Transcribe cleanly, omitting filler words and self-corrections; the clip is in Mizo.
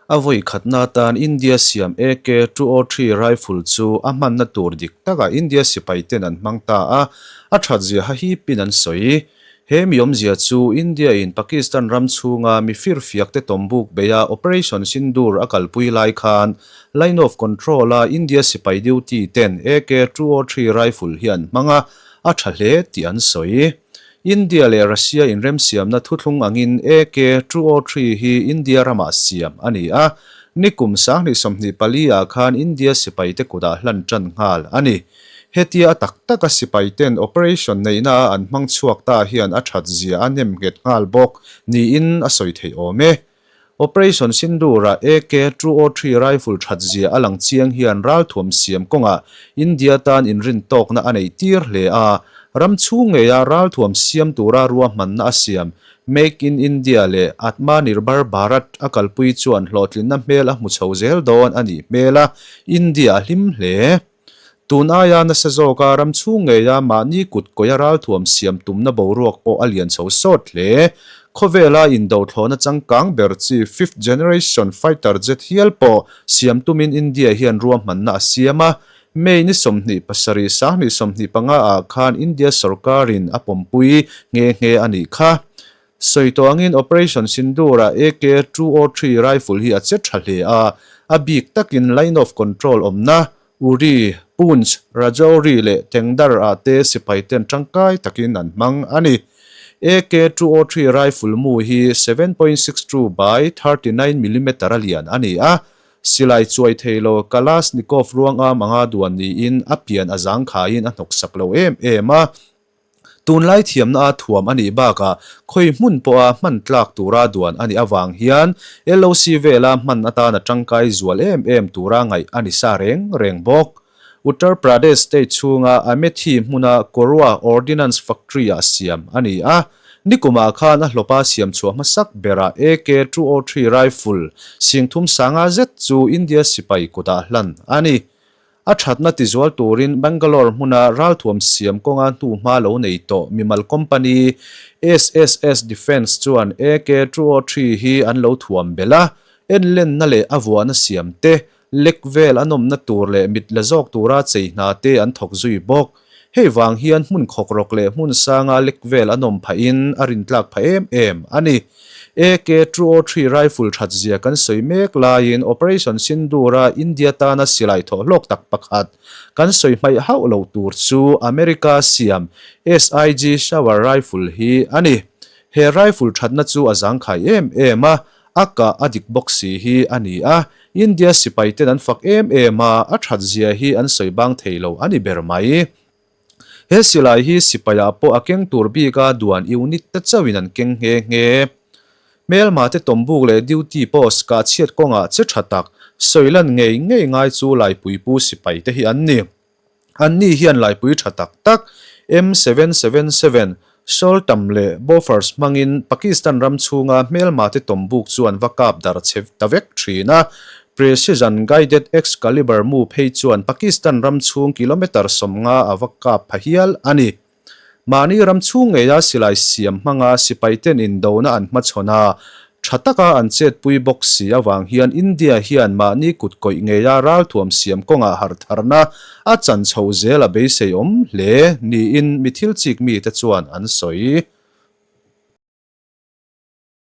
A vawi khatna atan India siam AK-203 rifle chu a hmanna tur dik takah India sipai ten an hmang ta a, a that zia ha hipin an sawi. He mi awmzia chu India in Pakistan ram chhunga mi firfiak te tawmbuk beia Operation Sindoor a kalpui lai khan Line of Control a India sipai duty ten AK-203 rifle hi an hmang a, a tha hle tih an sawi. India leh Russia inremsiamna thuthlung angin AK-203 hi India ramah siam a ni a, nikum 2024 ah khan India sipaite kutah hlan tan nghal a ni. Hetia a tak taka sipaiten operation neihna a an hmang chhuak ta hian a that zia a nem nghet nghal bawk niin a sawi theih awm e. Operation Sindoor-a AK-203 rifle that zia a lang chiang hian ralthuam siam kawngah India tan inrintawkna a neih tir hle a, ram chhung ngeia ralthuam siam tura ruahmanna a siam Make in India leh Atmanirbhar Bharat a kalpui chuan hlawhtlinna hmel a hmu chho zel dawn a nih hmel a, India a hlim hle. Tun aia nasa zawka ram chhung ngeia mahni kut kawia ralthuam siam tumna boruak pawh a lian chho sawt hle. Khawvela indothlawhna changkang ber chi fifth generation fighter jet hial pawh siam tumin India hian ruahmanna a siam a. May ni 27 2025 ah khan India sorkarin a pawmpui nghe nghe a nih kha. Sawi tawh angin Operation Sindoor-ah AK-203 rifle hi a che tha hle a, a bik takin line of control awmna Uri, Poonch, Rajouri leh Tengdar-ah te sipai ten tangkai takin an hmang a ni. AK-203 rifle mu hi 7.62 by 39 millimeter a lian a ni a, silai chuai thei lo Kalashnikov ruangam anga duan niin a pian a zangkhaiin a hnawksak lo em em a. Tunlai thiamna a thuam a nih bakah khawi hmun pawha hman tlak tura duan a nih avang hian LOC vela hman atana tangkai zual em em tura ngaih a ni sa reng reng bawk. Uttar Pradesh state chhunga Amethi hmuna Korwa Ordinance Factory-ah siam a ni a, nikumah khan a hlawpa siam chhuah hmasak berah AK-203 rifle singthum sanga zet chu India sipai kutah hlan a ni. A thatna tizual turin Bangalore hmuna ralthuam siam kawnga hnuhma lo nei tawh mimal company SSS Defence chuan AK-203 hi an lo thuam belh a, enlenna leh a vuahna siam te, lek vel a nawmna tur leh mit la zawk tura chei hna te an thawk zui bawk. Hei vang hian hmun khawkrawk leh hmun sanga lek vel a nawm phahin a rintlak phah em em a ni. AK-203 rifle that zia kan sawi mek laiin Operation Sindoor-a India tana silai thawhhlawk tak pakhat kan sawi hmaih hauh loh tur chu America siam SIG Sauer rifle hi a ni. He rifle thatna chu a zangkhai em em a, A kah a dik bawk si hi a ni a, India sipai ten an fak em em a, a that zia hi an sawi bang thei lo a ni ber mai. He silai hi sipai ah pawh a keng tur bik a duan unit te chauhin an keng nghe nghe. Hmelma te tawmbuk leh duty post kah chhiat kawngah che tha tak, sawi lan ngei ngei ngai chu Laipuipu sipai te hi an ni. Anni hian laipui tha tak tak M777, Soltam leh Bofors hmangin Pakistan ram chhunga hmelma te tawmbuk chu an va kap dar chhe ta vek thin a. Precision Guided Excalibur mu phei chuan Pakistan ram chhung kilometre 50 a va kap pha hial a ni. Mahni ram chhung ngeia silai siam hmanga sipaiten indona an hmachhawn a, tha taka an chetpui bawk si avang hian India hian mahni kut kawih ngeia ralthuam siam kawngah harhtharna a chan chho zel a beisei awm hle niin mi thil chik mite chuan an sawi.